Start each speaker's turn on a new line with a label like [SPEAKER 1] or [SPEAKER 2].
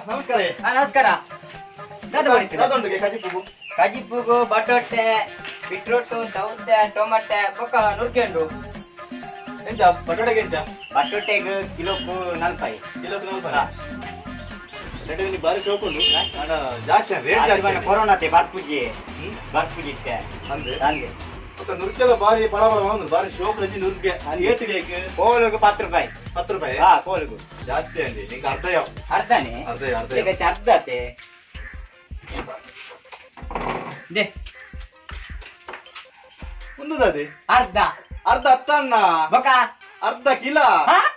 [SPEAKER 1] ನಮಸ್ಕಾರ.
[SPEAKER 2] ಹಾ, ನಮಸ್ಕಾರ. ದಾದ ಬರೀತೀರಾ?
[SPEAKER 1] ದಾದ ಕಜಿಪುಗು?
[SPEAKER 2] ಕಜಿಪುಗು ಬಟೋಟೆ, ಬೀಟ್ರೂಟ್, ಸೌತೆ, ಟೊಮೆಟೊ ಬೊಕ್ಕ ನುರ್ಗೆ ಉಂಡು.
[SPEAKER 1] ಎಂಚ ಬಟೋಟೆಗೆ ಎಂಚ?
[SPEAKER 2] ಬಟೋಟೆಗ್ ಕಿಲೋಕು 40.
[SPEAKER 1] ಕಿಲೋಕ್ 40. ಬಟೋಟೆ ಬಾರಿ ಶೋಕ್ ಉಂಡು, ಆಂಡ ಜಾಸ್ತಿ ರೇಟ್ ಜಾಸ್ತಿ.
[SPEAKER 2] ಕೊರೋನಾತೆ ಬರ್ಪುಜಿ.
[SPEAKER 1] ಹ್ಮ್?
[SPEAKER 2] ಬರ್ಪುಜಿ ಇತ್ತೆ.
[SPEAKER 1] ಅಂದೆ.
[SPEAKER 2] ಅಂದೆ.
[SPEAKER 1] ಬೊಕ್ಕ ನುರ್ಗೆಲ ಬಾರಿ ಬಳ ಬಳ ಉಂಡು, ಬಾರಿ ಶೋಕ್ ರಂಜಿ ನುರ್ಗೆ. ಏತ್ ಬೇಕು?
[SPEAKER 2] ಕೋಲುಗು 10 ರೂಪಾಯಿ.
[SPEAKER 1] 10 ರೂಪಾಯಿ?
[SPEAKER 2] ಹಾ, ಕೋಲುಗು.
[SPEAKER 1] ಜಾಸ್ತಿ ಅಂడి, ನಿಂಗೆ ಅರ್ಧ ಯಾವ?
[SPEAKER 2] ಅರ್ಧನೇ.
[SPEAKER 1] ಅರ್ಧ ಅರ್ಧ ಯಾವ.
[SPEAKER 2] ಈಗ ಅರ್ಧ ಆತೆ. ದೆ.
[SPEAKER 1] ಉಂದುದಾದೆ?
[SPEAKER 2] ಅರ್ಧ.
[SPEAKER 1] ಅರ್ಧ ಅತ್ತ ಅಣ್ಣ.
[SPEAKER 2] ಬೊಕ್ಕ?
[SPEAKER 1] ಅರ್ಧ ಕಿಲ.
[SPEAKER 2] ಹಾ?